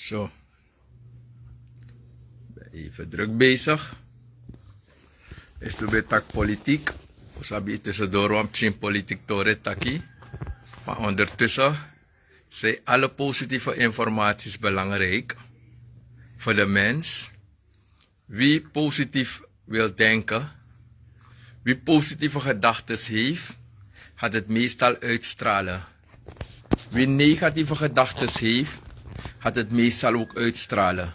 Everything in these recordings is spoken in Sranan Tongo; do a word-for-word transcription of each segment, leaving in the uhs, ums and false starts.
So, ben even druk bezig. Is tu ben tak politik. Sabi tussen door wan pikin politik tore taki. Maar ondertussen zijn alle positieve informaties belangrijk voor de mens. Wie positief wil denken, wie positieve gedachten heeft, gaat het meestal uitstralen. Wie negatieve gedachten heeft, gaat het meestal ook uitstralen.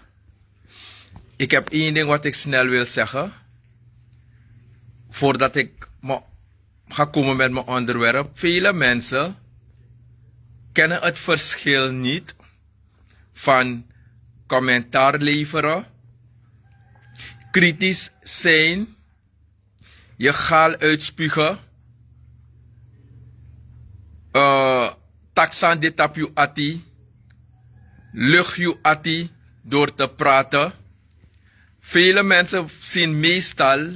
Ik heb één ding wat ik snel wil zeggen, voordat ik me ga komen met mijn onderwerp. Vele mensen kennen het verschil niet van commentaar leveren, kritisch zijn, je gaal uitspugen, eh, taksan dit op je ati, lucht je ati door te praten. Vele mensen zien meestal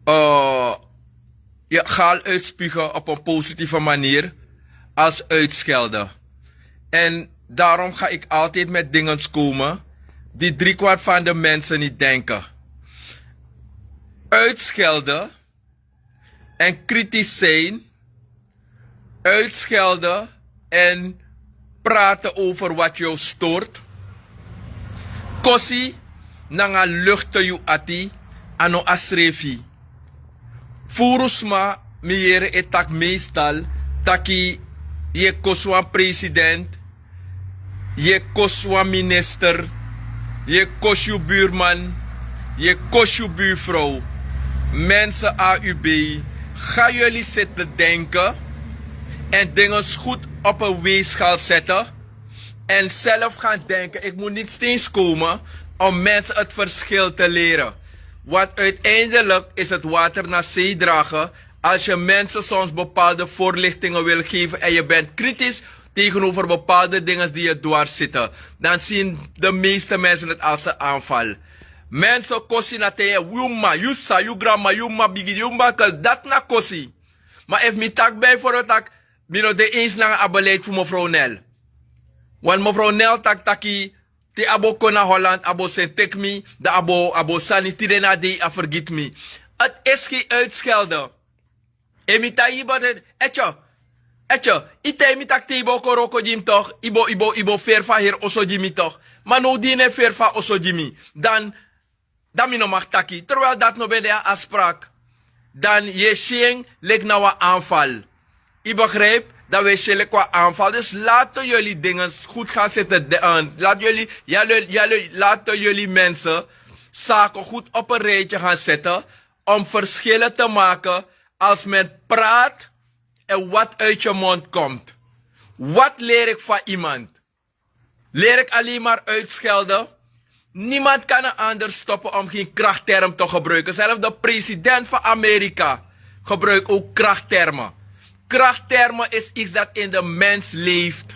eh, je gaal uitspugen op een positieve manier als uitschelden. En daarom ga ik altijd met dingen komen die driekwart van de mensen niet denken. Uitschelden en kritisch zijn, uitschelden en praten over wat jou stoort. Kosi nanga luchten yu ati, a no a srefi. Furu sma mi yere e taki meestal taki yu e kosi wan president, yu e kosi wan minister, yu e kosi yu buurman, yu e kosi yu buurvrouw. Mensen, A U B, ga jullie zitten denken en dingen goed op een weegschaal zetten en zelf gaan denken. Ik moet niet steeds komen om mensen het verschil te leren. Want uiteindelijk is het water naar zee dragen als je mensen soms bepaalde voorlichtingen wil geven en je bent kritisch tegenover bepaalde dingen die je dwars zitten, dan zien de meeste mensen het als een aanval. Mensen, kosi na te yu mma, yu sa, yu granma, yu mma bigi, yu mma kel, dat na kosi. Maar efu mi taki bijvoorbeeld taki mi no de eens nanga a beleid fu mevrouw Nel. Want mevrouw Nel taki taki te a bo kon na Holland, a bo seni teki mi, dan a bo, a bo sani tide na dei, a vergiet mi. Het is geen uitschelden. En mi taigi yu boteri, etje, etje, yu taigi mi taki te yu bo kon wroko gi mi toch, yu bo, yu bo, yu bo feri fu a heri oso gi mi toch. Ma now di yu no e feri fu a oso gi mi, dan, dan mi no mag taki. Terwijl dati no ben de a afspraak. Dan yu e si en leki na wan aanval. Yu begrijp? Dan wi e si en leki wan aanval. Dus laten jullie dingen goed gaan zitten. De, eh, laten jullie, ja, lu-, ja, lu-, laten jullie mensen zaken goed op een rijtje gaan zetten om verschillen te maken als men praat en wat uit je mond komt. Wat leer ik van iemand? Leer ik alleen maar uitschelden? Niemand kan een ander stoppen om geen krachtterm te gebruiken. Zelfs de president van Amerika gebruikt ook krachttermen. Krachttermen is iets dat in de mens leeft.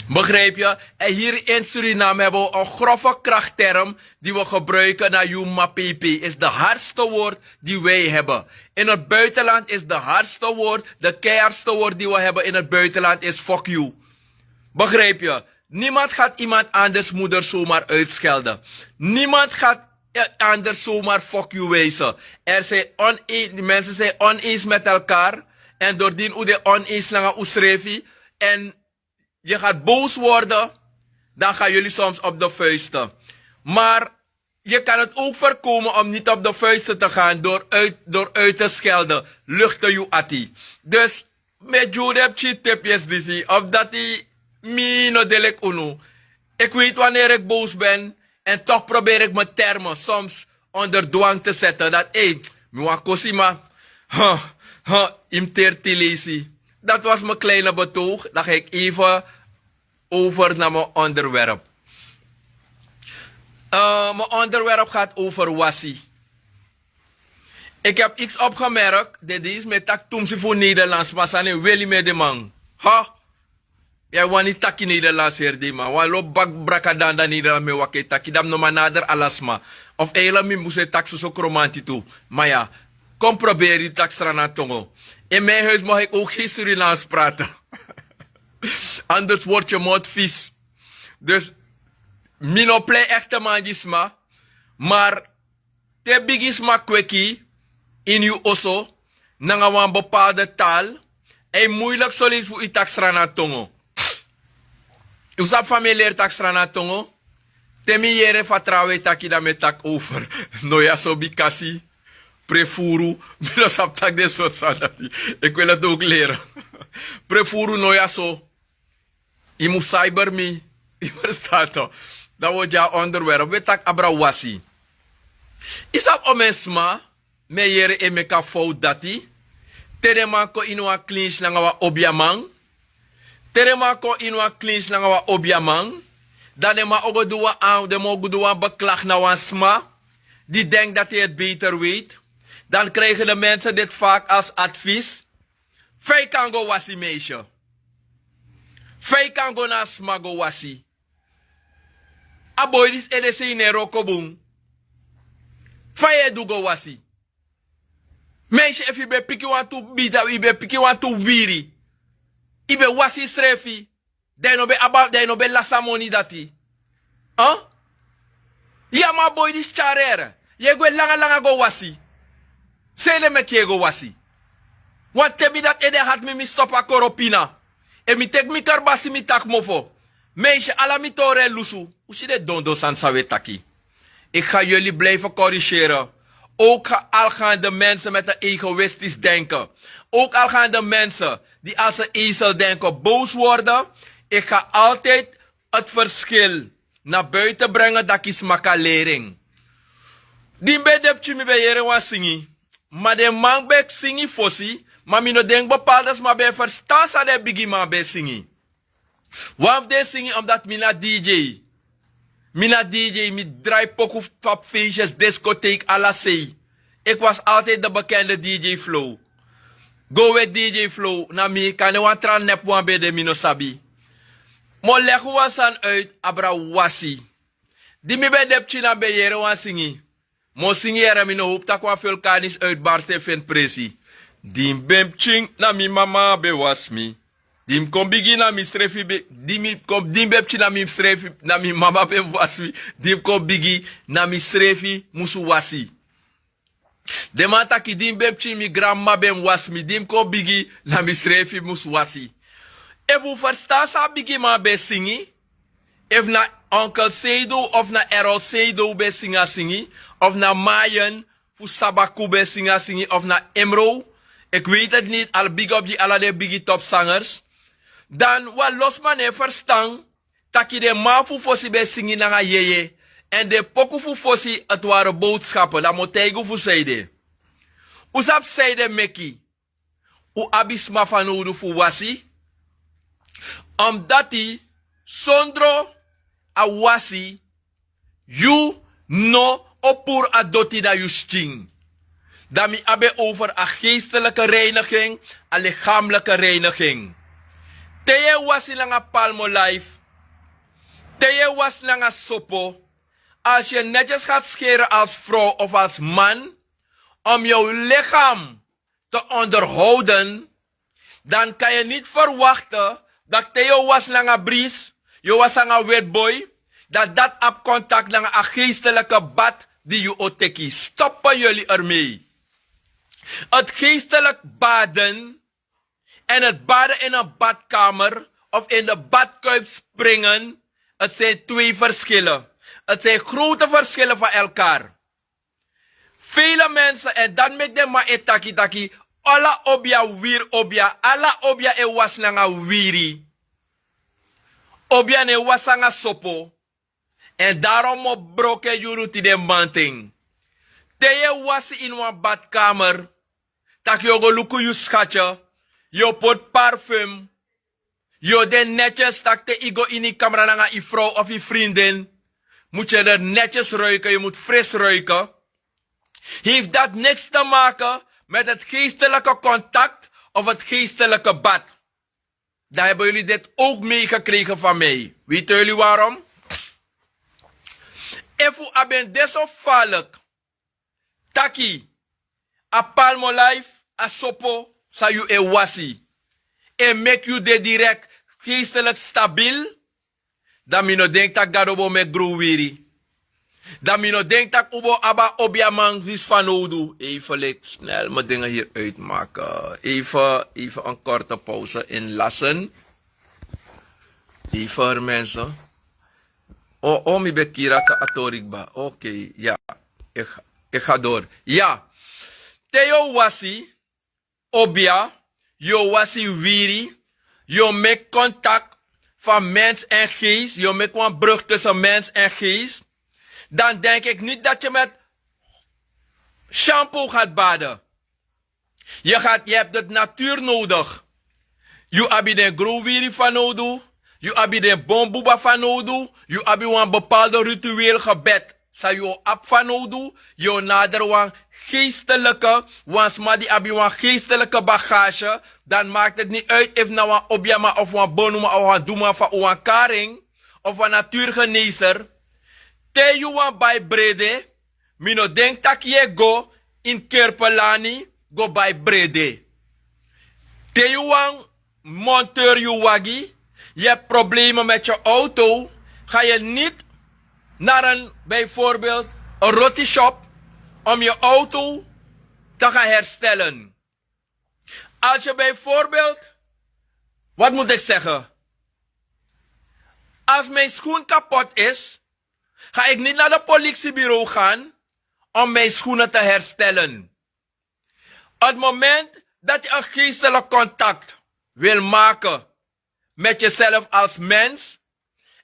Begrijp je? En hier in Suriname hebben we een grove krachtterm die we gebruiken na yuma P P. Is de hardste woord die wij hebben. In het buitenland is de hardste woord, de keihardste woord die we hebben in het buitenland is fuck you. Begrijp je? Niemand gaat iemand anders moeder zomaar uitschelden. Niemand gaat, eh, anders zomaar fuck you wijzen. Er zijn one-, mensen zijn oneens met elkaar. En doordien u de oneens langer u srefi. En je gaat boos worden, dan gaan jullie soms op de vuisten. Maar je kan het ook voorkomen om niet op de vuisten te gaan door uit, door uit te schelden, luchten you ati. Dus, met you heb je tipjes die zie, of dat die mi no delik unu. Ik weet wanneer ik boos ben en toch probeer ik mijn termen soms onder dwang te zetten. Dat, hé, hey, mi wan kosima, huh, huh, im terti lesi. Dat was mijn kleine betoog. Dan ga ik even over naar mijn onderwerp. Eh, mijn onderwerp gaat over wasi. Ik heb iets opgemerkt. Dit is met tak tumsi voor Nederlands, maar zijn willy met de man. Ha? Ja, wani taki Nederlands hier, die man. Wan lo bak braka dan dan Nederlands me wake taki dam no manader alasma. Of eilen mi muse tak so kromanti tu. Maar ja, kom proberen die tak strana tongo. In mijn huis mag ik ook geen Surinaams praten. Anders wordt je mond vies. Dus mi no plei ekte man gi sma. Mar te bigi sma kweki ini yu oso nanga wan bepaalde taal, en yu muilik solisi fu yu taki srana tongo. Yu sabi fa mi e leri taki srana tongo? Te mi yere fa trawan e taki dan mi e taki over. No ya so bikasi. Prefuru. Mi no sabi taki den sortu sani dati. Ekwele doki lera. Prefuru no ya so. Yu mus cyber mi. Yu ferstan to? Dan wi o gi a onderwerp, wi e taki abra wasi. Yu sabi omen sma mi e yere e meki a fowtu dati. Te den man kon ini wan klinsi nanga wan obiaman. Te den man kon ini wan klinsi nanga wan obiaman, dan den man o go du wan an den man o go du wan beklagi na wan sma di denki dati heti beter weiti. Dan krijgen de mensen dit vaak als advies. Fa yu kan go wasi meisye? Fa yu kan go na a sma go wasi? A boi disi ede sei no e wroko bun. Fa yu e du go wasi? Meisye, efu yu ben piki wantu bida, yu ben piki wantu wiri, yu ben wasi yusrefi, dan yu no ben abi a dan yu no ben lasi a moni dati. Yu a man boi disi tyari ere, yu e gwe langa langa go wasi. San ede meki yu e go wasi? Wan ten mi dati ede hati mi mi stopu a koropina. Efu mi teki mi karbasi mi taki mofo. Meisye, ala mi tori e lusu. Un si den dondon sani san un e taki. Ik ga yuli blijfe korrigere. Ook algaande mensen met een egoïstisch denken. Ook algaande mensen die als een ezel denken boos worden. Ik ga altijd het verschil na buiten brengen daki sma kan leri en. Di mi ben de pikin mi ben yere wan singi. Ma den man ben e singi fosi. Ma mi no denki bepalde sma ben e ferstan san den bigiman ben e singi. Wan fu den singi omdati mi na dj. Mi na dj mi drai poku fu abi feistes diskoteik ala sei. Eki wasi altidi de bekende dj flow. Go weti dj flow na mi kande wan tra nepi wan ben de mi no sabi. Mi o legi wan sani uiti abra wasi. Di mi ben de pikin na mi ben yere wan singi. Mi o singi yere mi no howpu tak' wan fulkanis uitbarsten feni presi. Di mi ben pikin na mi mama ben wasi mi. Di mi kon bigi na mi srefi ben di mi kon di mi ben pikin na mi srefi na mi mama ben wasi mi. Di mi kon bigi na mi srefi musu wasi. Den man taki di mi ben pikin mi granmama ben wasi mi di mi kon bigi na mi srefi musu wasi. Efu un ferstan san a bigiman ben singi, efu na onkel seido of na erol seido ben singi a singi, of na mayen fu sabaku ben singi a singi of na emro. Eki weiti eti niti al bigi op gi ala den bigi topsangers. Dan wan losman no e ferstan taki den man fu fosi ben e singi nanga yeye. Èn den poku fu fosi eti wari bowtskapu dan mi o taigi un fu san ede. Un sabi san ede meki un abi sma fanowdu fu wasi. Omdati sondro a wasi yu no o puru a doti na yu skin. Dan mi abi en over a geestelike reiniging, a likamlike reiniging. Te yu e wasi nanga palmolife, te yu e wasi nanga sopo, als yu e netyes gati skere als frow of als man om yu lichaam te onderhouden, dan kan yu niti ferwakte dat te yu o wasi nanga bris, yu o wasi nanga weti boi, dat dat abi kontakti nanga a geestelike bad di yu o teki. Stoppen yuli ermei. Het geestelik baden en het baden in een badkamer of in de badkuip springen, het zijn twee verschillen. Het zijn grote verschillen van elkaar. Vele mensen en dat meki den man e taki taki ala obia wiri obia ala obia e wasi nanga wiri. Obia no e wasi nanga sopo. Èn darom mi o broko en yuru tide manten. Te yu e wasi ini wan badkamer, tak' yu o go luku yu skatye, yu o poti parfum, yu o de netyes tak' te yu go ini yu kamra nanga yu frow of yu frindin, mus yu de netyes ruike yu mus fris ruike. Heifti dati niks te make met heti geestelike kontakti of heti geestelike bad. Dan heben yuli diti ouk meegekregen fan mi. Weiten yuli warom? Efu a ben de so falik taki a palmolife, a sopo san yu e wasi e meki yu de direkt geestelik stabil. Dan mi no denki tak' gado bo meki gron wiri. Dan mi no denki tak' un bo abi a obiaman disi fanowdu. Even leki snel mi dinge hiri uitmake. Even even en korte pause inlasen. Even mense. O o mi ben kiri a tori kba. Okei ya. Eki ga dori ya. Te yu o wasi obia, yu o wasi wiri, yu o meki kontak fan mens èn geest, yu o meki wan brug tussen mens èn geest, dan denk iki niti dati yu meti shampo gati bade. Yu gati yu hebi dati naturu nodigi. Yu abi den gron wiri fanowdu. Yu abi den bon buba fanowdu. Yu abi wan bepalde ritueel gebed san yu o abi fanowdu. Yu o naderi wan geestelike, wan sma di abi wan geestelike bagage. Dan maki dati niti uiti efu na wan obiaman of wan bonuman of wan duman fan un wan karing of wan naturgeneser. Te yu wani bai brede, mi no denki tak' yu e go ini kerpelani go bai brede. Te yu wani monteur yu wagi, yu hebi probleme meti yu auto, ga yu niti nari en bijvoorbeeld en roti shop om yu auto te ga herstelen. Als yu bijvoorbeeld, wat mutu eki segi, als mi skoen kapot is, ga eki niti na de poliksiebureau gan om mi skoene te herstelen. Op moment dati yu en geestelik kontakti wil make meti yuself als mens,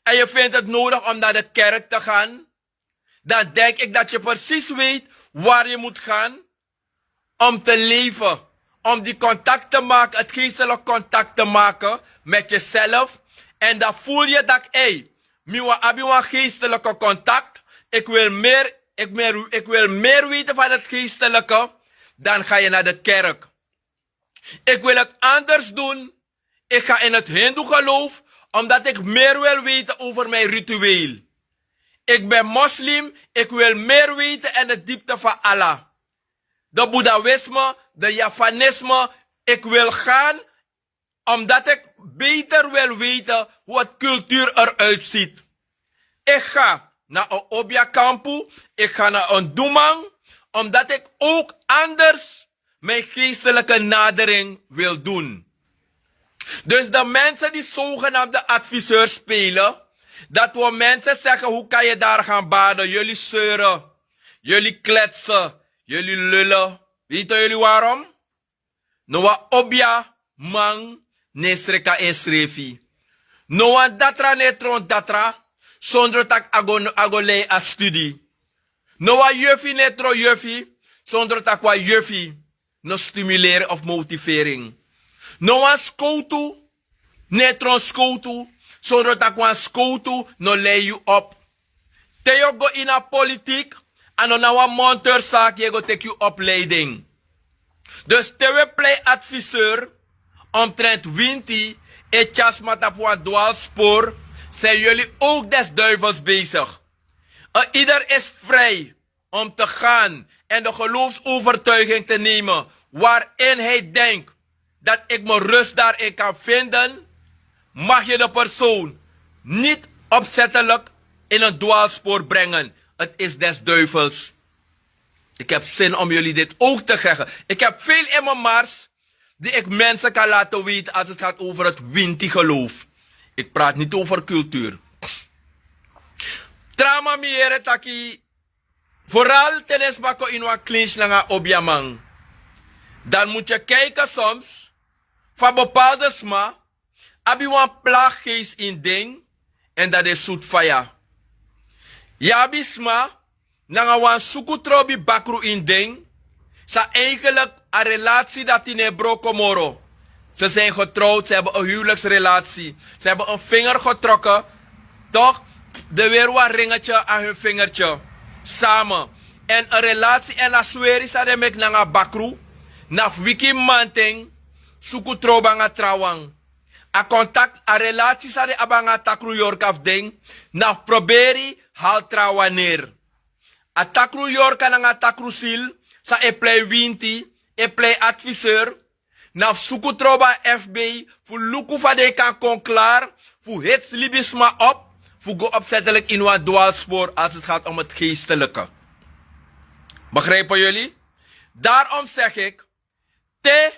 èn yu findi dati nodigi om na de kerk te gan, dan denk iki dati yu presis weiti wari yu mutu gan om te lefe, om di kontakti te make dati geestelik kontakti te make meti yuself. Èn dan fulu yu daki ei, mi wani abi wan geestelike kontakti. Iki wil meri iki wil meri weiti fan dati geestelike. Dan ga yu na de kerk. Iki wil eti anders dun. Iki ga ini eti hindu geloof, omdati iki meri wil weiti over mi ritueel. Iki ben moslim. Iki wil meri weiti ini de dipte fan ala, de budawisme, de javanisme. Iki wil gan omdati iki beter wil weiti, hu eti kulturu eruitsiti. Iki ga na en obiakampu. Iki ga na en duman, omdati iki owk anders mi geestelike nadering wil dun. Dus de mensen di sogenamde adviseurs spelen, dati wi o mensen segi hu kan yu dari gan bade yuli seure, yuli kletse, yuli lulle. Weiti yuli warom? No wan obiaman no e sreka ensrefi. No wan datra no e tron datra sondro tak' a go lei a studi. No wan yufi no e tron yufi sondro tak' wan yufi no stimuleri of motiveri en. No wan skowtu no e tron skowtu sondro tak' wan skowtu no lei yu op. Te yu o go ini a politik, a no na wan monteur saki yu e go teki yu opleiding. Dus te wi e plei adviseur omtrenti winti e tyari sma tapu wan dwalspor, sen yuli owk desduivels besigi. En ieder is vrij om te gan en de geloofsovertuiging te nemen waarin hij denkt dat ik mijn rust daarin kan vinden, mag je de persoon niet opzettelijk in een dwaalspoor brengen. Het is des duivels. Ik heb zin om jullie dit ook te zeggen. Ik heb veel in mijn mars die ik mensen kan laten weten als het gaat over het winti geloof. Ik praat niet over cultuur. Trama mi yere taki, vooral te den sma kon ini wan klinsi nanga obiaman, dan mus yu kaiki soms fa bepaalde sma abi wan plaggeest ini den. Èn dati de sutu faya. Yu abi sma nanga wan sukutrobi bakru ini den, san eigenlik a relasi dati no e broko moro. Ze zijn getrouwd, ze hebben een huwelijksrelatie. Ze hebben een vinger getrokken. Toch? De weri wan ringetje aan hun vingertje. Samen. En een relatie en a sweri san den meki nanga bakru, na fu wiki manten suku trobi nanga trawan. A kontakti, a relasi san den abi nanga a takru yorka fu den, na fu proberi hali trawan neri. A takru yorka nanga a takru sil san e plei winti, e plei adviseur, na fu suku trobi a fb fu luku fa den kan kon klari fu hits libisma op, fu go opzettelijk in wan dwaalspoor als het gaat om het geestelijke. Begrijpen jullie? Daarom zeg ik, te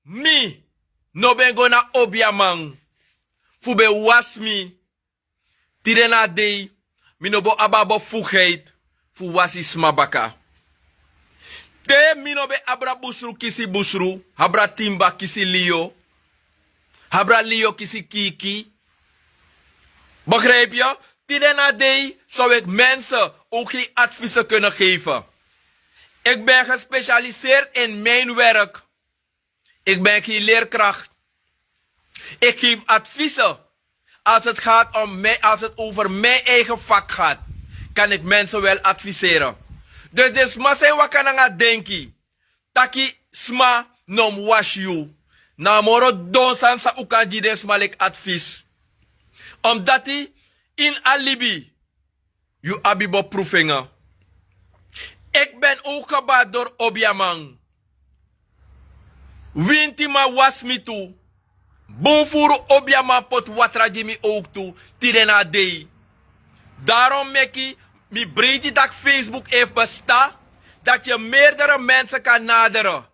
mi no ben go na obiaman fu ben wasi mi, tide na dei mi no bo abi a bevoegdheid fu wasi sma baka. Te mi no ben abra busru kisi busru, abra timba kisi liyo, abra liyo kisi kiki. Begrijp je? Tide na dei zou ik mensen ook geen adviezen kunnen geven. Ik ben gespecialiseerd in mijn werk. Ik ben geen leerkracht. Ik geef adviezen. Als het gaat om mij, als het over mijn eigen vak gaat, kan ik mensen wel adviseren. Dus den sma san e waka nanga denki taki sma no mus wasi yu, na a moro don sani san un kan gi den sma leki advies. Omdat yu in a libi yu abi beproevinge. Ik ben ook gebaat door obiaman. Wintiman wasi mi tu. Bun furu obiaman poti watra gi mi ook tu, tide na dei. Daarom meki mi breiti taki Facebook efu besta, dat je meerdere mensen kan naderen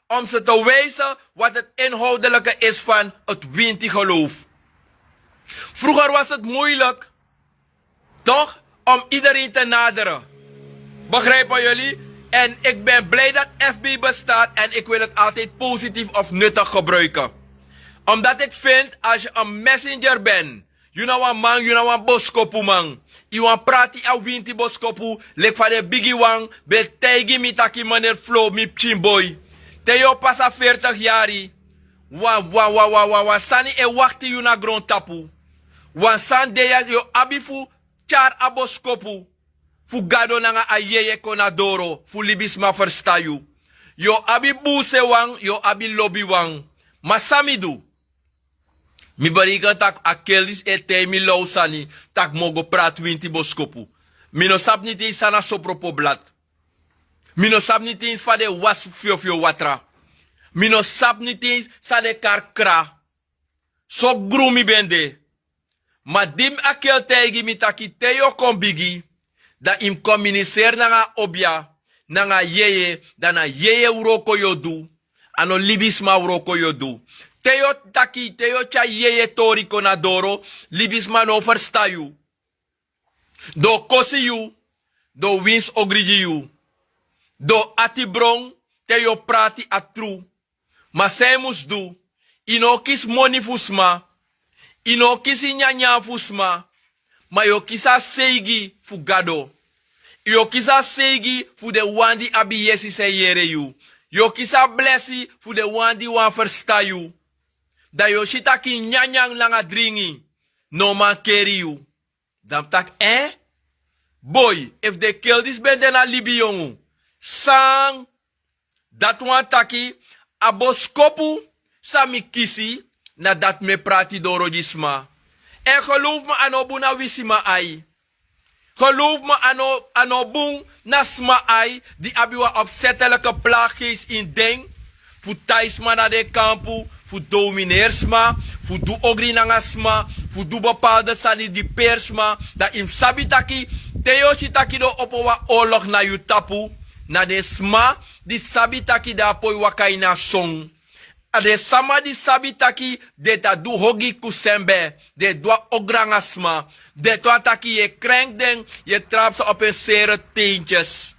om ze te wijzen wat het inhoudelijke is van het winti geloof. Vroeger was het moeilijk, toch, om iedereen te naderen. Begrijpen jullie? En ik ben blij dat F B bestaat en ik wil het altijd positief of nuttig gebruiken. Omdat ik vind, als je een messenger bent, yu na wan man, yu na wan boskopu man. Yu wan prati a winti boskopu, leki fa den bigi wan ben taigi mi taki meneer Flo, mi pikin boi. Te yu o pasa veertig yari, wan, wan, wan, wan, wan, wan sani e wakti yu na grontapu. Wan sani de ya yu o abi fu tyari a boskopu fu Gado nanga a yeye kon na doro fu libisma ferstan yu. Yu o abi bun sewan, yu o abi lobiwan. Ma san mi du? Mi bereken tak' a kel disi e taigi mi law sani, tak' mi o go prati winti boskopu. Mi no sabi niti san na sopropo blad. Mi no sabi niti fa den wasi fyofyo watra. Mi no sabi niti san den kari kra. So grun mi ben de. Ma di mi a kel taigi mi taki te yu o kon bigi, dan yu mus kominiseri nanga a obia, nanga a yeye, dan na yeye wroko yu o du. A no libisma wroko yu o du. Te yu o taki, te yu o tyari yeye tori kon na doro, libisma no o ferstan yu. Den o kosi yu, den o winsi ogri gi yu. Den o ati bron te yu o prati a tru. Ma san yu mus du, yu no o kisi moni fu sma, yu no o kisi nyanyan fu sma, ma yu o kisi a seigi fu Gado. Yu o kisi a seigi fu den wan di abi yesi san e yere yu. Yu o kisi a blesi fu den wan di wani ferstan yu. Dan yu o si taki nyanyan nanga dringi no o mankeri yu. Dan mi taki, eh? Boi, efu den kel disi ben de na libi yongu, san? Dati wani taki, a boskopu san mi kisi, na dati mi e prati doro gi sma. Èn gelowfu mi, a no bun na wisiman ai. Gelowfu mi, a no, a no bun na sma ai di abi wan opzettelijke plaaggeest in den, fu tai sma na den kampu, fu domineri sma, fu du ogri nanga sma, fu du bepaalde sani di peri sma. Dan yu mus sabi taki, te yu o si taki den o opo wan oorlog na yu tapu, na den sma di sabi taki den á poi waka ini a son. A den sama di sabi taki den ta du ogri kusumbe, den du a ogri nanga sma, den tu a taki yu e krenk den, yu e trapu san op en sere teentjes.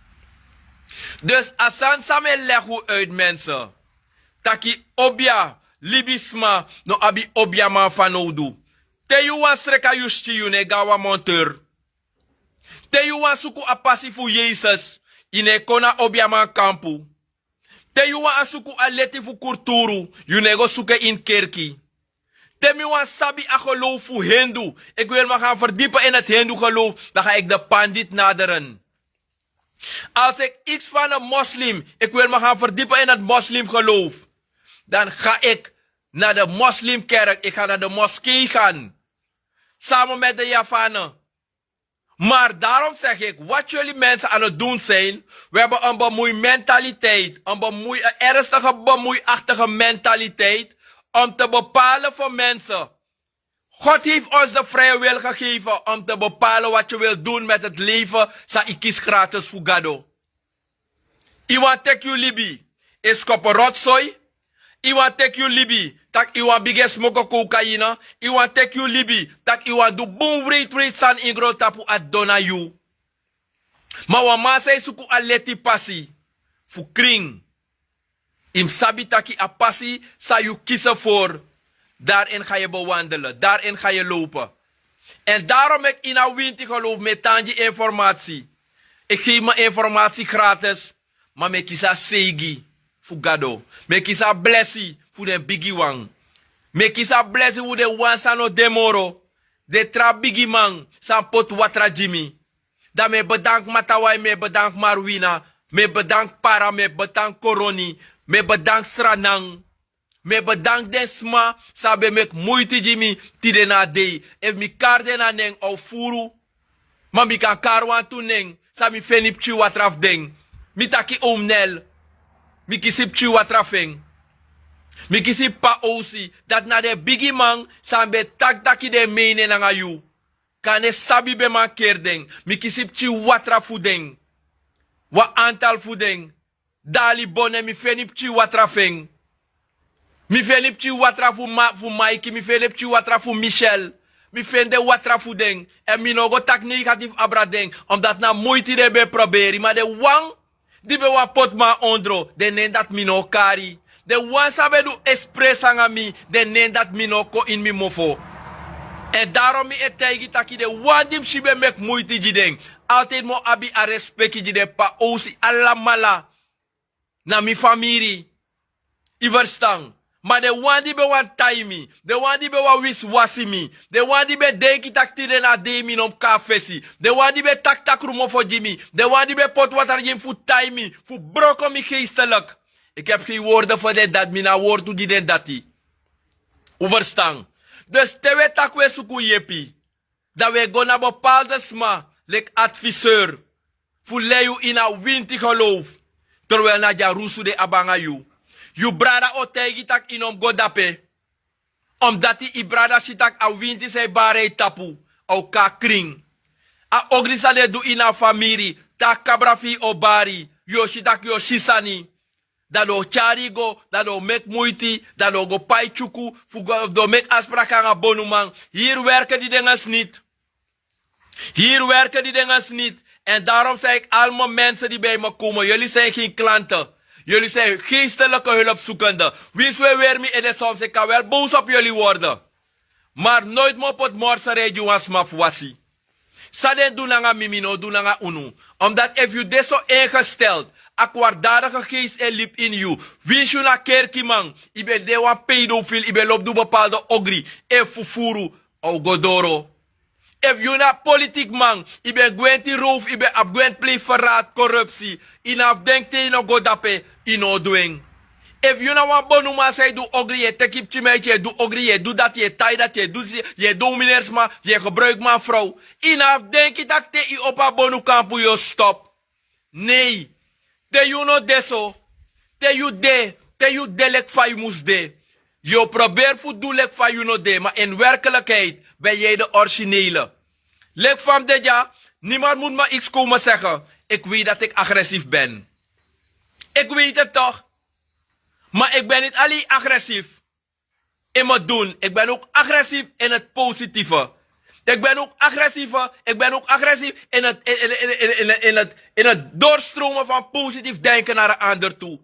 Dus a sani san mi e legi un uit, mensen, taki obia, libisma no abi obiaman fanowdu. Te yu wani sreka yu skin, yu no e go na wan monteur. Te yu wani suku a pasi fu Yesus, yu no e kon na obiaman kampu. Te yu wani suku a leti fu kulturu, yu no e go suku en ini kerki. Te mi wani sabi a gelowfu fu Hindu, ik wil me gaan verdiepen in het Hindoegeloof, dan ga ik de pandit naderen. Als ik iets van een moslim, ik wil me gaan verdiepen in het moslimgeloof, dan ga ik naar de moslimkerk, ik ga naar de moskee gaan, samen met de Javanen. Maar daarom zeg ik, wat jullie mensen aan het doen zijn, we hebben een bemoeimentaliteit, een bemoei, een ernstige bemoeiachtige mentaliteit om te bepalen voor mensen. God heeft ons de vrije wil gegeven om te bepalen wat je wil doen met het leven san yu kisi gratis fu Gado. Yu wani teki yu libi e skopo rotsoi? Yu wani teki yu libi tak' yu wani bigin e smoko kokaina? Yu wani teki yu libi tak' yu wani du bun wreiti wreiti sani ini grontapu? A didon na yu. Ma wan man san e suku a leti pasi fu krin, yu mus sabi taki a pasi san yu kisi for, dari en ga yu bewandele, dari en ga yu lowpe. Èn darom meki ini a winti gelowfu mi e tan gi informasi. Eki gefi mi informasi gratis. Ma mi e kisi a seigi fu Gado. Mi e kisi a blesi fu den bigiwan. Mi e kisi a blesi fu den wan san no de moro. Den tra bigiman san poti watra gi mi. Dan mi e bedanki Matawai, mi e bedanki Marwina, mi e bedanki Para, mi e bedanki Koroni, mi e bedanki Sranan. Mi e bedanki den sma san ben meki muiti gi mi tide na a dei. Efu mi kari den na nen a o furu. Ma mi kan kari wantu nen san mi feni pikin watra fu den. Mi taki Omnel. Mi kisi pikin watra fu en. Mi kisi p'pa owsi. Dati na den bigiman san ben taki taki den mei nen nanga yu. Kande sabi ben mankeri den. Mi kisi pikin watra fu den. Wan antal fu den. Dali Bone, mi feni pikin watra fu en. Mi feni pikin watra fu Maiki, mi feni pikin watra fu Michel. Mi feni den watra fu den. Èn mi no o go taki negatifu abra den. Omdati na muiti den ben e proberi ma den wan di ben wani poti mi na ondro, den nen dati mi no o kari. Den wan san ben du espresi nanga mi, den nen dati mi no o kon ini mi mofo. Èn darom mi e taigi taki den wan di mi si ben meki muiti gi den, altidi mi o abi a respeki gi den, p'pa owsi, alamala na mi famiri. Yu ferstan? Ma den wan di ben wani tai mi, den wan di ben wani wisiwasi mi, den wan di ben denki tak' tide na a dei mi no mus kon na fesi, den wan di ben taki takru mofo gi mi, den wan di ben poti watra gi mi fu tai mi, fu broko mi geisteliki. Eki abi gen wordu fu den dati, mi no abi wordu gi den dati. Un ferstan? Dus te un e taki un e suku yepi, dan un e go na bepalde sma leki adviseur fu lei yu ini a winti gelowfu. Terwel na dyarusu den abi nanga yu. Yu brada o taigi tak' yu no mus go dape. Omdati yu brada si tak' a winti san e bari na yu tapu, a o kon na krin. A ogri san den du ini a famiri, te a kabra fu yu o bari, yu o si tak' yu o si sani. Dan den o tyari yu go, dan den o meki muiti, dan den o go pai tyuku fu go, den o meki afspraki nanga bonuman. Hiri werke di den nanga sniti. Hiri werke di den nanga sniti. Èn darom san eki alma mense di ben e mi komen, yuli san e gen klante, yuli san e geistelike hulpsukende. Winsi un e weri mi ede soms eki kan wel bowsu opu yuli worden. Mar noiti mi o poti morse rei gi wan sma fu wasi. San den du nanga mi mi no o du nanga unu. Omdati efu yu de so engesteldi, a kwardadige geisi e libi ini yu. Winsi yu na kerkiman, yu ben de wan pedofil, yu ben lobi du bepalde ogri, efu fufuru, a o go doro. Efu yu na politikman, yu ben gwenti rowfu, yu ben abi gwenti plei ferati, korupsi, yu no abi denki te yu no go dape, yu no o du en. Efu yu na wan bonuman san e du ogri, yu e teki pikinmeiti, yu e du ogri, yu e du dati, yu e tai dati, yu e du disi, yu e du uminersma, yu e gebruiki man frow, yu no abi denki tak' te yu opo a bonukampu yu o stop. Nei. Te yu no de so, te yu de, te yu de leki fa yu mus de, yu o proberi fu du leki fa yu no de, ma in werkelikheid ben yu de originele. Leki fa mi de dya, niemand mus mi iksi komen segen. Eki weiti dati eki agresifu ben. Eki weiti dati tok. Ma eki ben niti ali agresifu in mi dun, eki ben ouk agresifu in heti positife. Eki ben ouk agresifu, eki ben ouk agresifu in heti dorstromen fan positifu denken na den ander tu.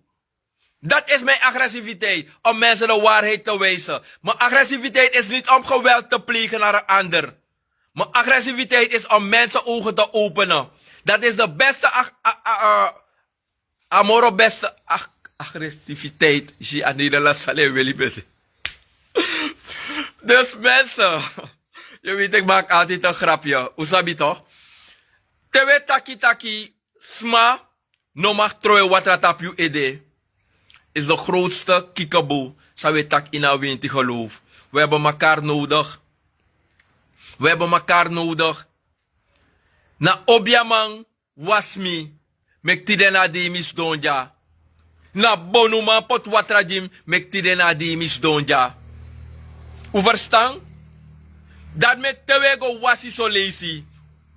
Dati isi mi agresifiteit, om mensen de waarheid te wijzen. Mi agresifiteit isi niti om geweldi te plegen na den ander. Mi agresifiteit isi om mensen ogen te openen. Dati isi de beste. A moro beste agresifiteit si a nederland sali en weli beti. Dus mensen, yu witi eki maki altidi en grapye, un sabi to? Te un e taki taki sma no maki tron en watra tapu yu ede, isi de grotste kikebu san un e taki ini a winti gelowfu. Un hebi makari nodigi. Un hebi makari nodigi. Na obiaman wasi mi, meki tide na a dei mi sidon dya. Na bonuman poti watra gi mi, meki tide na a dei mi sidon dya. Un ferstan? Dat meki te we go wasi soleisi,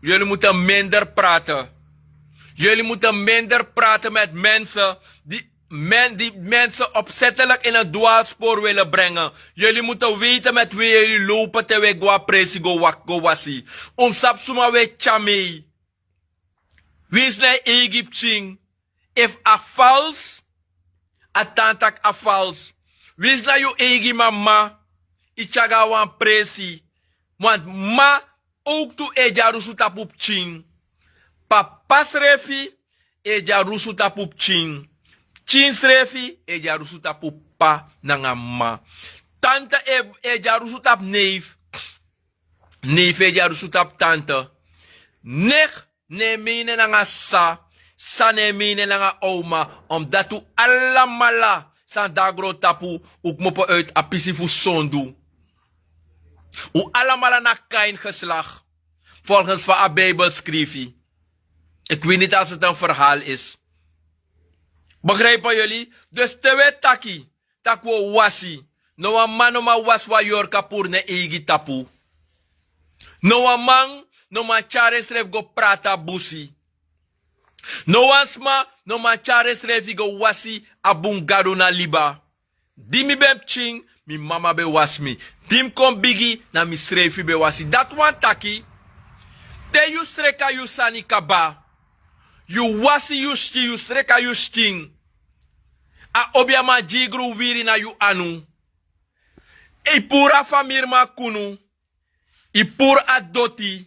yuli mutu minder prate. Yuli mutu minder prate met mense di men di mense opsetelik in en dwalspor wili brengen. Yuli mutu weite met we yuli lope te we go a presi go wasi. Un sabi suma we tyamei. Wins na yu eigi pikin. Efu a fals, a tantak a fals. Wins na yu eigi mama, yu tyari go a wan presi. Want mama owktu e dyarusu tapu pikin. Papa srefi e dyarusu tapu pikin. Pikin srefi e dyarusu tapu papa nanga mama. Tante e dyarusu tapu neif. Neif e dyarusu tapu tante. Nek ne mene nanga sa. Sa ne mene nanga oma. Omdati un alamala san de na grontapu, un kmopo uit a pisi fu sondu. Un alamala na kain geslak. Volgens fa a bijbel skrifi. Ik weet niet als het een verhaal is. Begrijpen jullie? Dus te we taki tak' wi o wasi. No wan man no man wasi wan yorka puru na en eigi tapu. No wan man no man tyari ensrefi go prati a busi. No wan sma no man tyari ensrefi go wasi a bun gadu na liba. Di mi ben pikin, mi mama ben wasi mi. Di mi kon bigi, na mi srefi ben wasi. Dati wani taki, te yu sreka yu sani kaba, yu wasi yu skin, yu sreka yu skin, a obiaman gi yu gron wiri na yu anu. Yu puru a famiriman kunu. Yu puru a doti.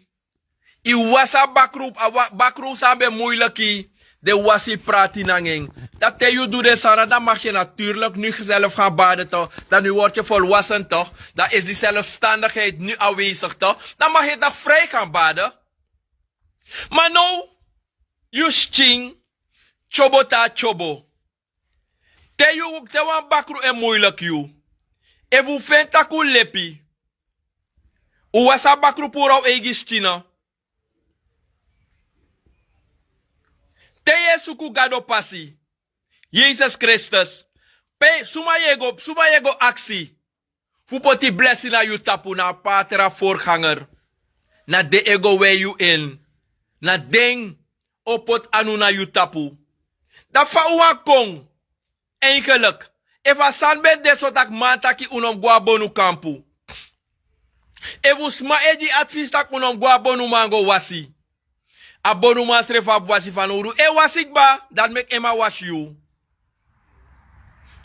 Yu wasi a bakru, a bakru san ben muiliki. Den wasi prati nanga en. Dan te yu du den sani, dan mag je natuurlijk nu zelf gaan baden toch. Dan nu word je volwassen toch. Dan is die zelfstandigheid nu aanwezig toch. Dan mag je toch vrij gaan baden. Ma now, yu skin tyobo te a tyobo. Te yu te wan bakru e muiliki yu. Efu un feni tak' un lepi, un wasi a bakru puru na un eigi skin. Te yu e suku Gado pasi, Yesus Kristus, pe suma yu e go, suma yu e go aksi fu poti blesi na yu tapu? Na a patra voorganger. Na den e go wei yu en. Na den o poti anu na yu tapu. Dan fa un wani kon? Eigenlik, efu a sani ben de so tak' man taki un no mus go na bonukampu, efu sma e gi advis tak' un no mus go na bonuman go wasi, a bonuman srefi abi wasi fanowdu. E wasi kba, dati meki en man wasi yu.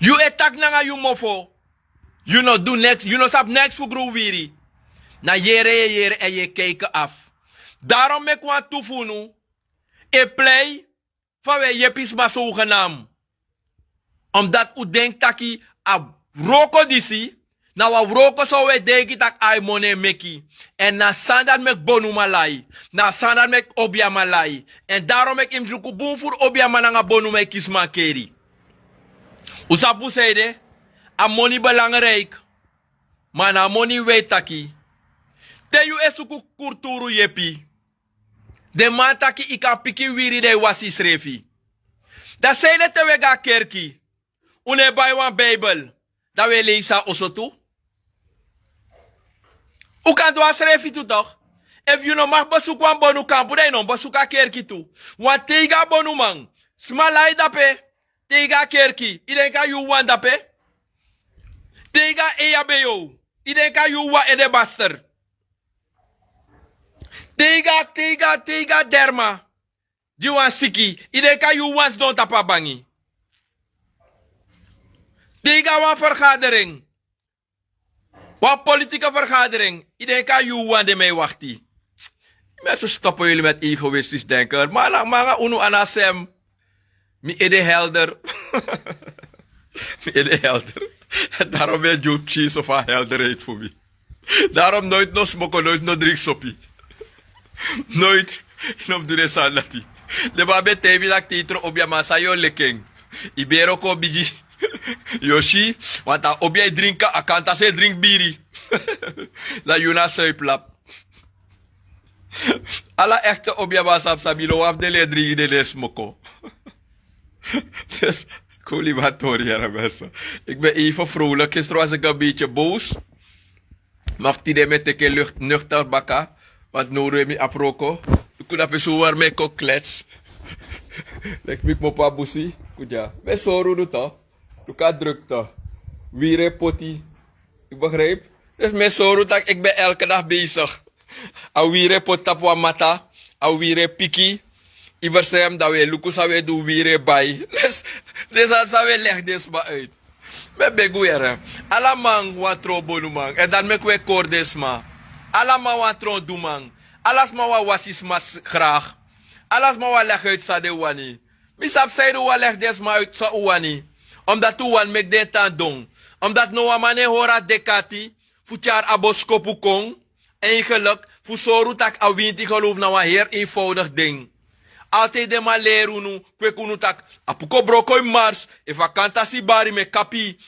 Yu e taki nanga yu mofo. Yu no du neks, yu no sabi neks fu gron wiri. Na yere yu e yere èn yu e keiki afu. Darom meki wantu fu unu e plei fa un e yepi sma sogenam. Omdati un denki taki a wroko disi na wan wroko san un e denki tak' ai moni e meki. Èn na a sani dati meki bonuman lai. Na a sani dati meki obiaman lai. Èn darom meki yu mus luku bun furu obiaman nanga bonuman e kisi mankeri. Un sabi fu san ede? A moni belangrijk. Ma na a moni wi e taki. Te yu e suku kurturu yepi, den man taki yu kan piki wiri dan yu wasi yusrefi. Dan sanede te un e go na kerki? Un no e bai wan bijbel, dan un e leisi na oso tu. Un kan du a srefi tu tok. Efu yu no man besuku wan bonukampu dan yu no mus besuku a kerki tu. Wan te yu go na bonuman, sma lai dape. Te yu go na kerki, yu denki na yu wawan dape? Te yu go na eyabeyow, yu denki na yu wawan ede baster? Te yu go na te yu go na te yu go na derma gi wan siki, yu denki na yu wawan sidon tapu a bangi? Te yu go na wan fergaderen, wan politike fergaderen, yu denki na yu wawan de mi e wakti? Mensen, stoppen jullie met egoïstisch denken. Ma nanga unu, a no a sem. Mi ede helder. Mi ede helder. Daarom ben yu precies of a helderheid fu mi. Daarom nooit no smoko, nooit no drink sopi. Nooit. No mus du den sani dati. Den man ben taigi mi taki te yu tron obiaman san yu o leki en. Yu bere o kon bigi. Yu o si, want a obia e drink, a kanta san e drink biri. Na yu na a suiplap. Ala echte obiaman sabi sabi, no wan fu den no e drink, den no e smoko. Dus, kuli man tori, yere mensen. Ik ben even vrolijk. Gisteren was ik een beetje boos. Ma fu tide mi e teki en lucht nuchter baka. Want now de mi abi wroko. Luku na pesi un wari mi e kon klets. Leki mi kmopo a busi. Kudya. Mi e sori unu to. Luku a drukte. Wiri e poti. Yu begrijp? Dus mi e sori unu tak' eki ben elke dag bezig. A wiri e poti tapu wan mata. A wiri e piki. Yu verstan? Dan wi e luku san wi e du, wiri e bai. Dus den sani san wi e legi den sma uit. Mi e begi un yere. Ala man wani tron bonuman. Èn dati meki un e kori den sma. Ala man wani tron duman. Ala sma wani wasi sma gragi. Ala sma wani legi uit san den wani. Mi sabi sanede un wani legi den sma uit san un wani. Omdati un wani meki den tan don. Omdati no wan man no e hori a dek'ati fu tyari a boskopu kon. Eigenlik fu sori un tak' a winti gelowfu na wan heri einfowdigi den. Altide den man leri unu, kweki unu tak' a puko broko ini mars. Efu a kantasi bari mi e kapi.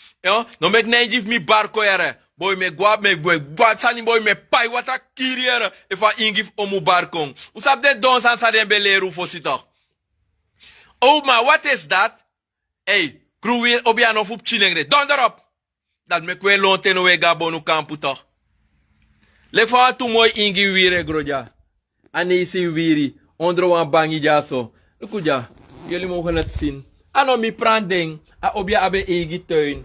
No meki na en gi fu mi bari kon yere. Boi mi e gwa mi e gwa sani boi mi e pai watra kiri yere. Efu a ingi fu omu bari kon. Un sabi den don sani san den ben leri un fosi tok. O ma wat is dat? Ei, kru wiri obi a no fu pikinengre dondro. Dati meki un e lonten no un e go na bonu kampu tok. Leki fa wantu moi ingi wiri e gro dya. A neisi wiri ondro wan bangi dyaso. Luku dya. Yuli mogen neti sini. A no mi pran den. A obi a abi en eigi tuin.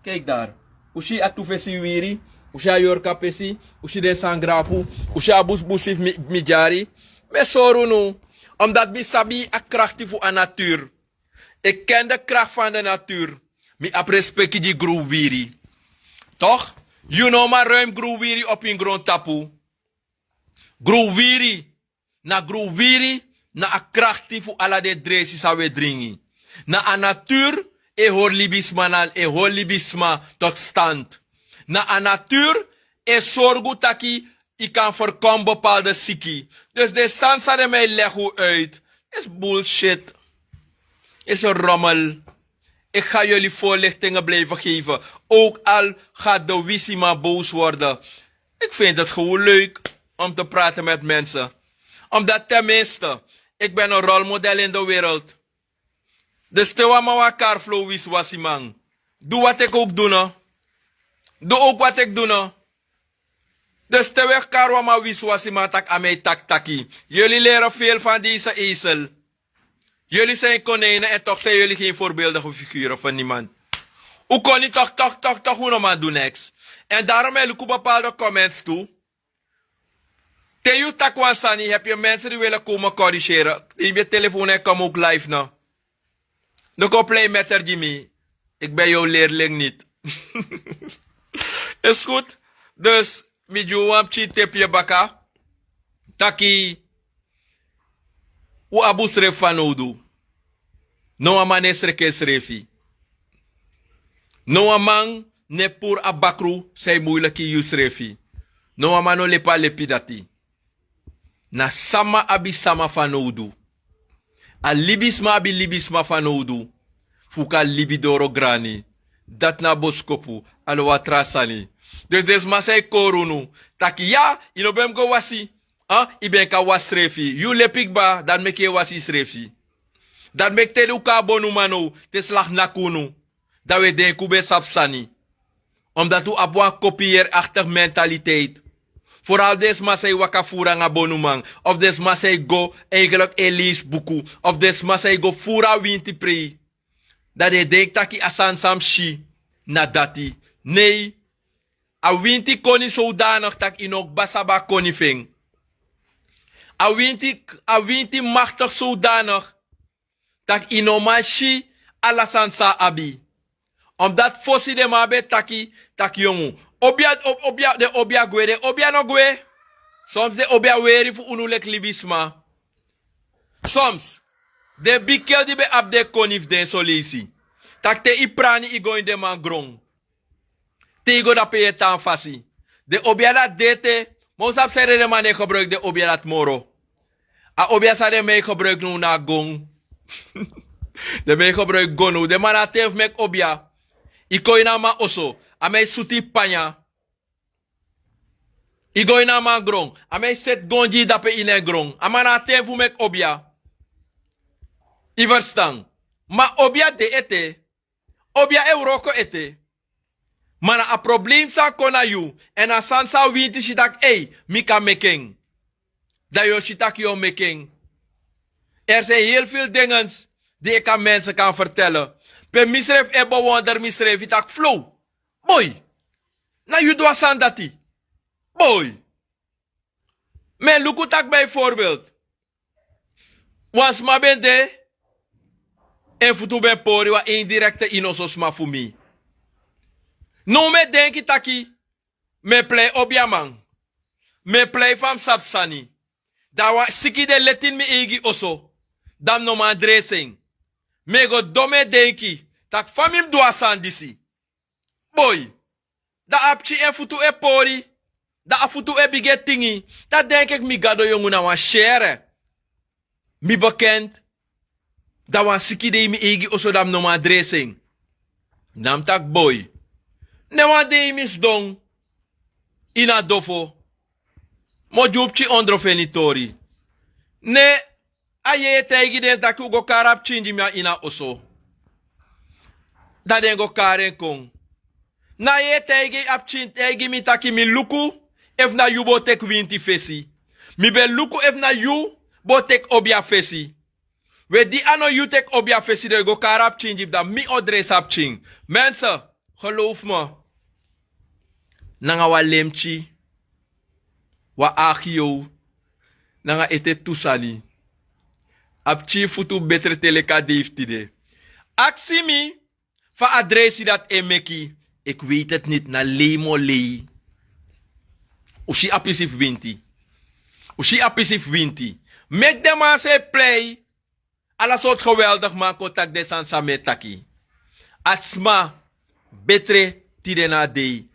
Keki dari. Un si a tu fesi wiri. Un si a yorka pesi. Un si den sangre afu. Un si a busibusi fu mi dyari. Mi e sori unu. Omdati mi sabi a krakti fu a naturu. Eki ken de krakti fan de naturu. Mi abi respeki gi gru wiri. Tok'? Yu no man ruim gru wiri opo ini grontapu. Gru wiri. Na gru wiri na a krakti fu ala den dresi san un e dringi. Na a naturu e hori libisma na e hori libisma tot stand. Na a naturu e sorgu taki yu kan ferkom bepalde siki. Dus den sani san den man e legi un uit. Is bullshit. Is romel. Ik ga jullie voorlichtingen blijven geven. Ook al gaat de wisiman boos worden. Ik vind het gewoon leuk om te praten met mensen. Omdat tenminste, ik ben een rolmodel in de wereld. Dus te wan man wan kari flow wisiwasiman. Du wat ik ook du no. Du ook wat ik du no. Dus te wi e kari wan man wisiwasiman tak' a mi e taki taki. Yuli leri feel fan disi eisel. Yuli sen konijnen èn tok' sen yuli gen voorbeeldige figure fan niman. Un koni tok' tok' tok' tok' un no man du neks. Èn darom e luku bepalde comments tu. Te yu taki wan sani hebi yu mensen di wele komen korigere. Di yu mi e telefon èn kom ouk life no. No kon plei meter gi mi. Ik ben yu leerling niti. Is gud. Dus mi gi un wan pikin tepi e baka taki un abi un srefi fanowdu. No wan man no e sreki ensrefi. No wan man no e puru a bakru san e muiliki gi yusrefi. No wan man no lepi a lepi dati. Na sama abi sama fanowdu. A libisma abi libisma fanowdu fu kan libi doro grani. Dati na a boskopu. A no wan tra sani. Dus den sma san e kori unu taki ya yu no ben mus go wasi. Yu ben kan wasi srefi yu lepi kba dati meki yu e wasi yusrefi. Dati meki te den un kon na bonuman now te slagi naki unu dan un e denki un ben sabi sani. Omdati un abi wan kopiyeri aktigi mentaliteit. Foral den sma san e waka furu nanga bonuman of den sma san e go eigenlik e leisi buku of den sma san e go furu a winti prei. Dan den e denki taki a sani san mi si na dati. Nei. A winti koni sowdanigi tak' yu no kba sabi a koni fu en. A winti a winti maktigi sowdanigi tak' yu no man si ala sani san a abi. Omdati fosi den man ben taki tak' yongu obia obia den obia gwe den obia no gwe. Soms den obia weri fu unu leki libisma. Soms den bigi kel di ben abi den koni fu den soleisi tak' te yu prani yu go ini den man gron. Te yu go dape yu e tan fasi. Den obia dati de ete. Ma un sabi sanede den man no e gebruiki den obia dati moro. A obia san den man e gebruiki now na a gon. Den man e gebruiki gon now den man na a ten fu meki obia. Yu kon ini a man oso a man e sutu yu panya. Yu go ini a man gron a man e seti gon gi yu dape ini en gron a man na a ten fu meki obia. Yu ferstan? Ma obia de ete. Obia e wroko ete. Ma na a probleem san kon na yu, èn a sani san a winti si tak' ei, mi kan meki en. Dan yu o si tak' yu o meki en. Er zijn heel veel dingens die ik aan mensen kan vertellen. Pe misrefi e bewonder misrefi tak' flow. Boi. Na yu du a sani dati. Boi. Mi e luku tak' bijvoorbeeld wan sma ben de, en futu ben pori wan indirekte inoso sma fu mi. Now mi e denki taki mi e plei obiaman. Mi e plei fa mi sabi sani. Dan wan siki de leti ini mi eigi oso. Dan mi no man dresi en. Mi e go don mi e denki tak' fa mi mus du a sani disi. Boi. Dan a pikin en futu e pori. Dan a futu e bigin e tingi. Dan denki mi gado yongu na wan sere. Mi bekend. Dan wan siki de ini mi eigi oso dan mi no man dresi en. Dan mi taki boi. Ne wan dei mi sidon ini a dofo. Mi o gi un pikin ondro fu en tori. Ne a yeye taigi den taki un go kari a pikin gi mi a ini a oso. Dan den go kari en kon. Na yeye taigi a pikin taigi mi taki mi luku efu na yu bo teki winti fesi. Mi ben luku efu na yu bo teki obia fesi. We di a no yu teki obia fesi dan yu go kari a pikin gi mi dan mi o dresi a pikin. Mense, geloof mi. Nanga wan lemki, wan agiyow, nanga ete tu sani. A pikin futu betre te leki a dei fu tide. Aksi mi fa a dresi dati e meki. Ik weet het niti na lei mi o lei. Un si a pisi fu winti. Un si a pisi fu winti. Meki den man san e plei. Ala sortu geweldig man kon taki den sani san mi e taki. A sma betre tide na a dei.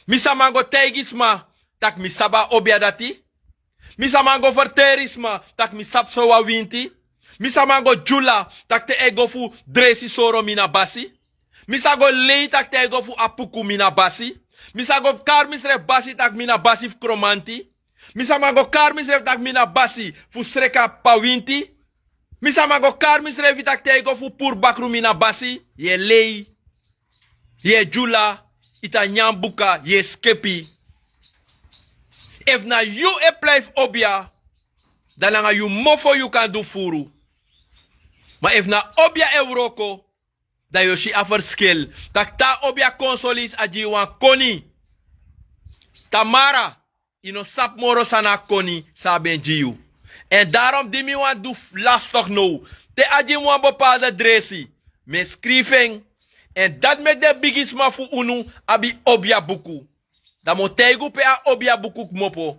Mi sa man go taigi sma tak' mi sabi a obia dati. Mi sa man go ferteri sma tak' mi sabi so wan winti. Mi sa man go dyula tak' te a e go fu dresi soro mi na basi. Mi sa go lei tak' te a e go fu apuku mi na basi. Mi sa go kari misrefi basi tak' mi na basi fu kromanti. Mi sa man go kari misrefi tak' mi na basi fu sreka pawinti. Mi sa man go kari misrefi tak' te a e go fu puru bakru mi na basi. Yu e lei. Yu e dyula. Yu ta nyan buka yu e skepi. Efu na yu e plei fu obia, dan nanga yu mofo yu kan du furu. Ma efu na obia e wroko, dan yu o si a ferskil. Tak' te a obia kon soleisi a gi yu wan koni. Tamara, yu no sabi moro san na a koni san a ben gi yu. Èn darom di mi wani du lastik now, te a gi mi wan bepalde dresi, mi e skrifi en. Èn dati meki den bigisma fu unu abi obia buku. Dan mi o taigi un pe a obia buku kmopo.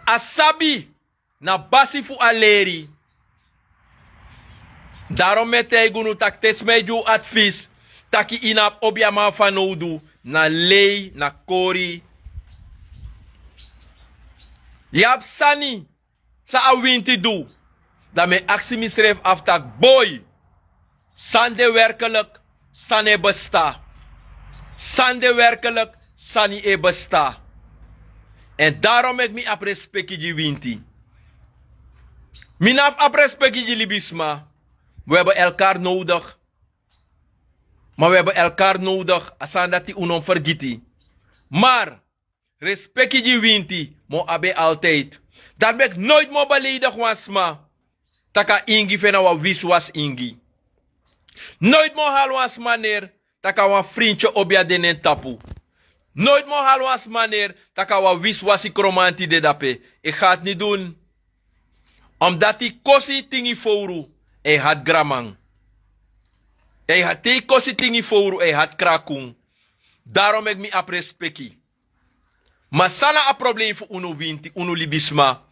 A sabi na basi fu a leri. Darom mi e taigi unu tak' te sma e gi un advis, taki yu no abi obiaman fanowdu, na lei, na kori. Yu abi sani san a winti du. Dan mi e aksi misrefi afu tak' boi, san de werkelik, san e besta? San de werkelik, san e besta? Èn darom meki mi abi respeki gi winti. Mi no abi abi respeki gi libisma. We hebben elkaar nodig. Ma we hebben elkaar nodig. A sani dati un no mus fergiti. Mar respeki gi winti mi o abi en altijdi. Dati meki noiti mi o beleidigi wan sma tak' a ingi fu en na wan wisiwasi ingi. Noiti mi o hali wan sma neri tak' a wan frinti obia de na en tapu. Noiti mi o hali wan sma neri tak' a wan wisiwasi kromanti de dape. Ik ga het niet doen. Omdati kosi tingi fowru e hati graman. E hati kosi tingi fowru e hati krakun. Darom meki mi abi respeki. Ma san na a probleem fu unu winti, unu libisma?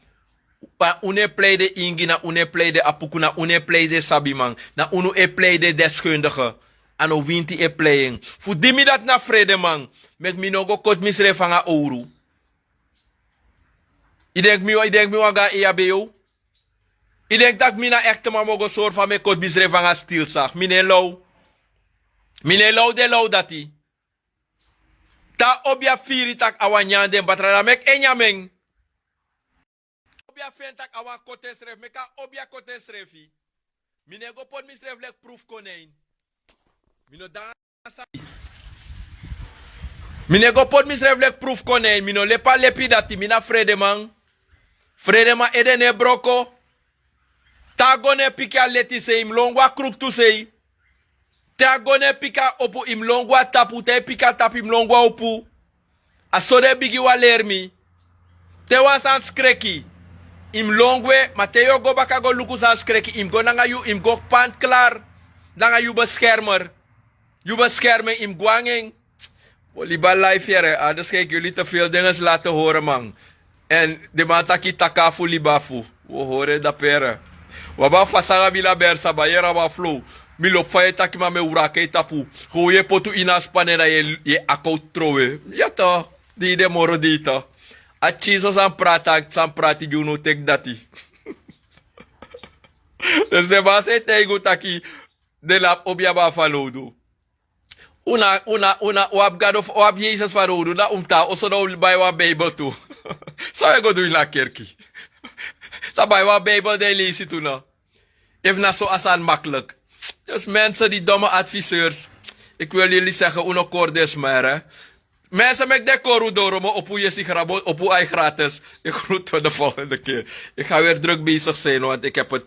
Unu e plei den ingi, na unu e plei den apuku, na unu e plei den sabiman, na unu e plei den deskundige. A no winti e plei en. Fu di mi dati na fredeman, meki mi no go koti misrefi nanga owru. Yu denki mi wan, yu denki mi wan go na eyabeyow? Yu denki tak' mi na ekteman mi o go sori fa mi e koti misrefi nanga stilsaki? Mi no e low. Mi no e low den low dati. Te a obia firi tak' a wani nyan den batra, dan meki en nyan mi en. Obia feni tak' a wani koti ensrefi, meki a obia koti ensrefi. Mi no e go poti misrefi leki prufu konei. Mi no dansa. Mi no e go poti misrefi leki prufu kon na en, mi no lepi a lepi dati, mi na fredeman. Fredeman ede no e broko. Te a go no e piki a leti sei, yu mus lon go a kruktu sei. Te a go no e piki a opu, yu mus lon go a tapu, te yu piki a tapu yu mus lon go a opu. A so den e bigin wan leri mi. Te wan sani skreki, yu mus lon gwe, ma te yu o go baka go luku sani skreki, yu mus go nanga yu, yu mus go panti klari nanga yu beskermer. Yu beskermer, yu mus go nanga en. Wi o libi a life yere, anders ga yu te veel dingen laten horen man. Èn den man taki taki a fu libi a fu. Wi o hori en dape yere. Wi abi a fasi nanga mi na Bersaba yere, a wan flow. Mi lobi fa yu e taki ma mi e wraki en tapu. Kon yu e poti unu ini a span, dan yu e, yu e akowtu trowe. Ya to, dei de moro dei to. A tyinso san prati, san prati gi unu teki dati. Dus den man san e taigi unu taki den no abi obiaman fanowdu. Unu, unu, unu, wi abi Gado, wi abi Yesus fanowdu, dan un mus tan na oso dan un bai wan Bijbel tu. San un e go du ini a kerki? Dan bai wan Bijbel dan e leisi tu no. Efu na so a sani makkelijk. Dus mensen, die domme adviseurs, ik wil jullie zeggen, un no kori den sma yere. Mensen, meki den kori un doro, ma opo un yesi gra-, opo un ai gratis. Ik groet tot de volgende keer. Ik ga weer druk bezig zijn, want ik heb het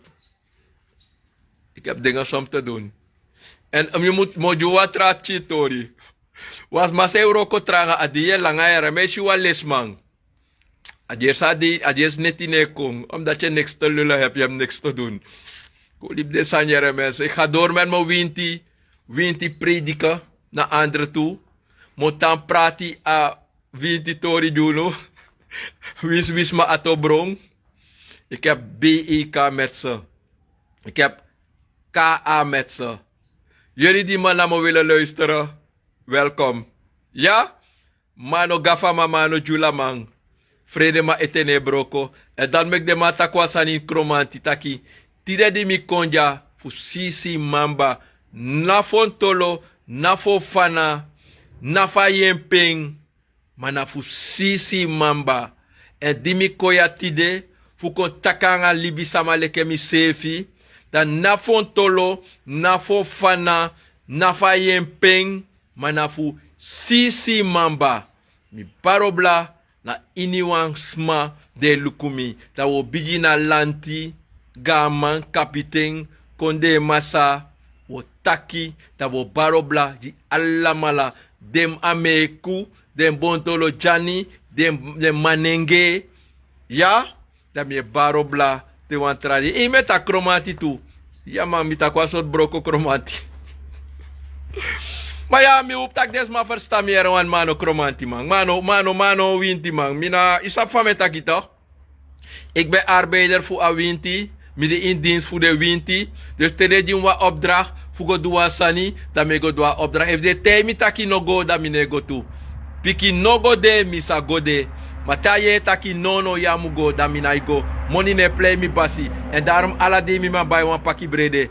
Ik heb dingen soms te doen. En um, yu mus, mi o gi wan tra tyinso tori. Wan sma san e wroko tranga, a dei e langa yere, mi e si wan lesman. A dyersi a dei, a dyersi neti no e kon, omdat yu niks te lullen hebt, yu hebt niks te doen. Kon libi den sani yere mensen. Ik ga door met mijn winti, winti prediken naar anderen toe. Mi o tan prati a winti tori gi unu. Winsi wi sma atobron. Ik heb B E K met ze. Ik heb K A met ze. Jullie die me naar me willen luisteren, welkom. Ya? Mano gafa man, mano dyula man. Fredeman ete no e broko. Èn dan meki den man taki wan sani ini Kromanti taki: tide di mi kon dya fu sisi mamba, na fu ontolo, na fu ofana, na fu a yen pen, ma na fu sisi mamba. Èn di mi kon ya tide fu kon taki nanga libisama leki miseefi, dan na fu ontolo, na fu ofana, na fu a yen pen, ma na fu sisi mamba. Mi bari obla na iniwan sma di e luku mi. Dan wi o bigin na lanti, gaaman, kapiten, kondee masaa, wi o taki, dan wi o bari obla gi alamala. Den Ameeku, den Bontolo Dyani, den, den Manenge. Ya, dan mi e bari obla te wan tra dei. Ei, mi e taki Kromanti tu. Ya man, mi taki wan sortu broko Kromanti. Ma ya, mi hopu taki den sma ferstan mi yere, wan mano Kromanti man. Mano, mano, mano winti man. Mi na, yu sabi fa mi e taki toch? Ik ben arbeider fu a winti, mi de in dienst fu den winti. Dus te den gi mi wan opdracht fu go du wan sani, dan mi e go du a opdracht. Efu den taigi mi taki no go, dan mi no e go tu. Pikin no go de, mi sa go de. Ma te a yere taki no, no, yu á mu go, dan mi nái go. Moni no e plei mi basi. En daarom ala dei mi man bai wan paki brede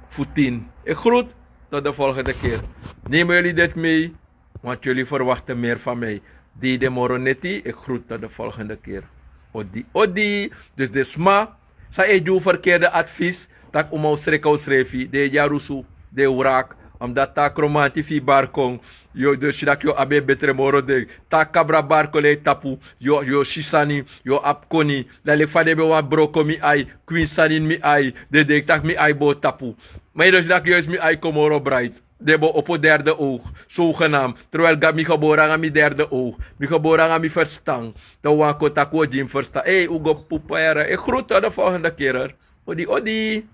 fu tin. Ik groet tot de volgende keer. Neem jullie dit mee, want jullie verwachten meer van mij. Dei de moro neti, ik groet tot de volgende keer. Odi, odi. Dus den sma san e gi un verkeerde advies, taki un man o sreka unsrefi, den e dyarusu, den e wraki, omdat te a Kromanti fu yu bari kon, yu o, dus yu si taki yu o abi en betre moro dei. Te a kabra bari kon na yu tapu, yu o, yu o si sani, yu o abi koni. Dan leki fa den ben wani broko mi ai, kwin sani ini mi ai, den denki taki mi ai bo tapu. Ma yu no si taki yu o si mi ai kon moro bright. Den bo opo derde oog, zogenaamd. Terwijl Gado mi gebore nanga mi derde oog. Mi gebore nanga mi ferstan. Dan wan kon taki un o gi mi ferstan. Ei, un go pupu yere. Ik groet tot de volgende keer. Odi, odi.